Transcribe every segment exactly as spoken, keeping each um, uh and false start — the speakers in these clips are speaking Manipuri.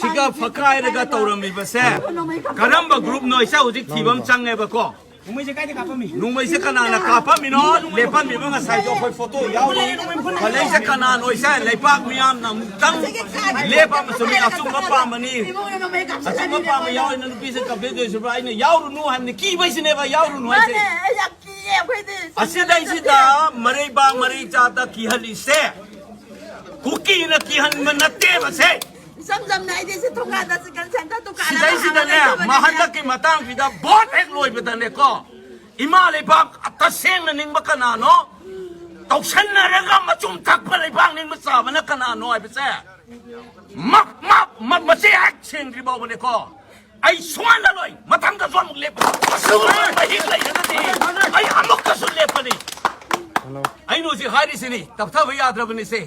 ꯁꯤꯒ ꯐꯛꯀꯥꯏꯔꯒ ꯇꯧꯔꯝꯃꯤꯕꯁꯦ ꯀꯔꯝꯕ groupꯅꯣ? ꯏꯆꯥ ꯍꯧꯖꯤꯛ ꯊꯤꯕ ꯑꯃ ꯆꯪꯉꯦꯕꯀꯣ꯫ ꯅꯣꯡꯃꯩꯁꯦ ꯀꯅꯥꯅ ꯀꯥꯞꯄꯝꯃꯤꯅꯣ? ꯂꯦꯞꯄꯝꯃꯤꯕ ꯉꯁꯥꯏꯗꯣ ꯑꯩꯈꯣꯏ photo ꯌꯥꯎꯔꯤ꯫ ꯐꯂꯩꯁꯦ ꯀꯅꯥꯅꯣ? ꯏꯆꯥ, ꯂꯩꯄꯥꯛ ꯃꯤꯌꯥꯝꯅ ꯑꯃꯨꯛꯇꯪ ꯂꯦꯞꯄ ꯑꯃꯁꯨ ꯃꯤ ꯑꯆꯨꯝꯕ ꯄꯥꯝꯕꯅꯤ꯫ ꯑꯆꯨꯝꯕ ꯄꯥꯝꯕ ꯌꯥꯎꯔꯤꯅ ꯅꯨꯄꯤꯁꯦ complain ꯇꯧꯔꯤꯁꯤꯕ꯭ꯔꯥ? ꯑꯩꯅ ꯌꯥꯎꯔꯨꯅꯨ ꯍꯥꯏꯕꯅꯤ, ꯀꯤꯕꯩꯁꯤꯅꯦꯕ ꯌꯥꯎꯔꯨꯅꯨ ꯍꯥꯏꯁꯦ꯫ ꯃꯥꯅꯦ, ꯑꯩ ꯌꯥꯝ ꯀꯤꯌꯦ ꯑꯩꯈꯣꯏꯗꯤ꯫ ꯑꯁꯤꯗꯩꯁꯤꯗ ꯃꯔꯩꯕꯥꯛ ꯃꯔꯩ ꯆꯥꯗ ꯀꯤꯍꯜꯂꯤꯁꯦ ꯀꯨꯀꯤꯅ ꯀꯤꯍꯟꯕ ꯅꯠꯇꯦꯕꯁꯦ꯫ ꯏꯆꯝ ꯆꯝꯅ ꯑꯩꯗꯤ ꯁꯤ ꯊꯣꯡꯒꯥꯟꯗ chicken center ꯗꯨꯀꯥꯟ ꯑꯃ ꯁꯤꯗꯩꯁꯤꯗꯅꯦ, ꯍꯥꯡꯉꯒ ꯂꯩꯖꯕꯅꯦ꯫ ꯃꯍꯟꯗꯛꯀꯤ ꯃꯇꯥꯡꯁꯤꯗ vote ꯍꯦꯛ ꯂꯣꯏꯕꯗꯅꯦꯀꯣ, ꯏꯃꯥ ꯂꯩꯕꯥꯛ ꯇꯁꯦꯡꯅ ꯅꯤꯡꯕ ꯀꯅꯥꯅꯣ? ꯇꯧꯁꯟꯅꯔꯒ ꯃꯆꯨꯝ ꯊꯛꯄ ꯂꯩꯕꯥꯛ ꯅꯤꯡꯕ ꯆꯥꯕꯅ ꯀꯅꯥꯅꯣ ꯍꯥꯏꯕꯁꯦ ꯃ-, ꯃ-, ꯃ-, ꯃꯆꯦ ꯍꯦꯛ ꯁꯦꯡꯗ꯭ꯔꯤ ꯐꯥꯎꯕꯅꯦꯀꯣ꯫ ꯑꯩ ꯁꯨꯡꯍꯜꯂꯔꯣꯏ꯫ ꯃꯊꯪꯗꯁꯨ ꯑꯃꯨꯛ ꯂꯦꯞꯄ꯫ ꯑꯁꯤꯒꯨꯝꯕ ꯃꯍꯤꯛ ꯂꯩꯔꯒꯗꯤ ꯑꯩ ꯑꯃꯨꯛꯀꯁꯨ ꯂꯦꯞꯄꯅꯤ꯫ ꯑꯩꯅ ꯍꯧꯖꯤꯛ ꯍꯥꯏꯔꯤꯁꯤꯅꯤ, ꯇꯞꯊꯕ ꯌꯥꯗ꯭ꯔꯕꯅꯤꯁꯦ꯫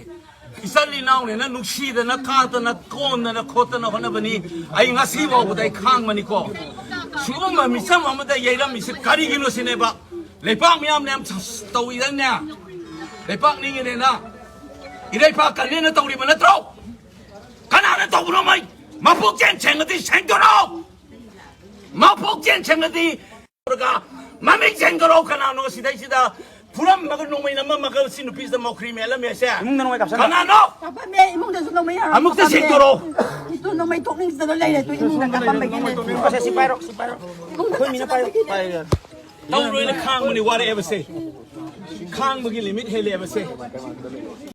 ꯏꯆꯜ ꯏꯅꯥꯎꯅꯦꯅ ꯅꯨꯡꯁꯤꯗꯅ, ꯀꯥꯗꯅ, ꯀꯣꯟꯗꯅ, ꯈꯣꯠꯇꯅ ꯍꯣꯠꯅꯕꯅꯤ꯫ ꯑꯩ ꯉꯁꯤ ꯐꯥꯎꯕꯗ ꯑꯩ ꯈꯥꯡꯕꯅꯤꯀꯣ꯫ ꯁꯤꯒꯨꯝꯕ ꯃꯤꯆꯝ ꯑꯃꯗ ꯌꯩꯔꯝꯃꯤꯁꯤ ꯀꯔꯤꯒꯤꯅꯣ ꯁꯤꯅꯦꯕ꯫ ꯂꯩꯄꯥꯛ ꯃꯤꯌꯥꯝꯅ ꯌꯥꯝ ꯇꯧꯏꯗꯅꯦ꯫ ꯂꯩꯄꯥꯛ ꯅꯤꯡꯉꯤꯅꯦꯅ, ꯏꯔꯩꯄꯥꯛ ꯀꯜꯂꯦꯅ ꯇꯧꯔꯤꯕ ꯅꯠꯇ꯭ꯔꯣ? ꯀꯅꯥꯅ ꯇꯧꯕꯅꯣ? ꯃꯩ ꯃꯄꯨꯛꯆꯦꯟ ꯁꯦꯡꯉꯗꯤ ꯁꯦꯡꯗꯣꯔꯛꯑꯣ꯫ ꯃꯄꯨꯛꯆꯦꯟ ꯁꯦꯡꯉꯗꯤ ꯃꯃꯤꯡ ꯆꯦꯟꯒꯔꯣ? ꯀꯅꯥꯅꯣ ꯁꯤꯗꯩꯁꯤꯗ ꯐꯨꯔꯝꯃꯒ ꯅꯣꯡꯃꯩ ꯅꯝꯃꯝꯃꯒ ꯁꯤ ꯅꯨꯄꯤꯁꯤꯗ ꯃꯧꯈ꯭ꯔꯤ ꯃꯦꯜꯂꯝꯃꯦꯁꯦ? ꯏꯃꯨꯡꯗ ꯅꯣꯡꯃꯩ ꯀꯥꯞꯁꯟꯕ꯫ ꯀꯅꯥꯅꯣ? ꯀꯥꯞꯄꯝꯃꯦ, ꯏꯃꯨꯡꯗꯁꯨ ꯅꯣꯡꯃꯩ ꯌꯥꯎꯔꯝꯃꯦ꯫ ꯑꯃꯨꯛꯇ ꯁꯦꯡꯗꯣꯔꯛꯑꯣ꯫ ꯏꯇꯨ ꯅꯣꯡꯃꯩ ꯊꯣꯛꯅꯤꯡꯗꯅ ꯂꯩꯔꯦ, ꯇꯨ ꯏꯃꯨꯡꯗ ꯀꯥꯞꯄꯝꯕꯒꯤꯅꯦ꯫ ꯁꯦ, ꯁꯤ ꯄꯥꯏꯔꯣ, ꯁꯤ ꯄꯥꯏꯔꯣ꯫ ꯏꯃꯨꯡꯗ ꯑꯩꯈꯣꯏ ꯃꯤꯅ ꯄꯥꯏꯔꯣ꯫ ꯀꯥꯞꯄꯝꯕꯒꯤꯅꯦ꯫ ꯇꯧꯔꯣꯏꯅ ꯈꯥꯡꯕꯅꯤ, ꯋꯥꯔꯛꯑꯦꯕꯁꯦ꯫ ꯈꯥꯡꯕꯒꯤ limit ꯍꯦꯜꯂꯦꯕꯁꯦ꯫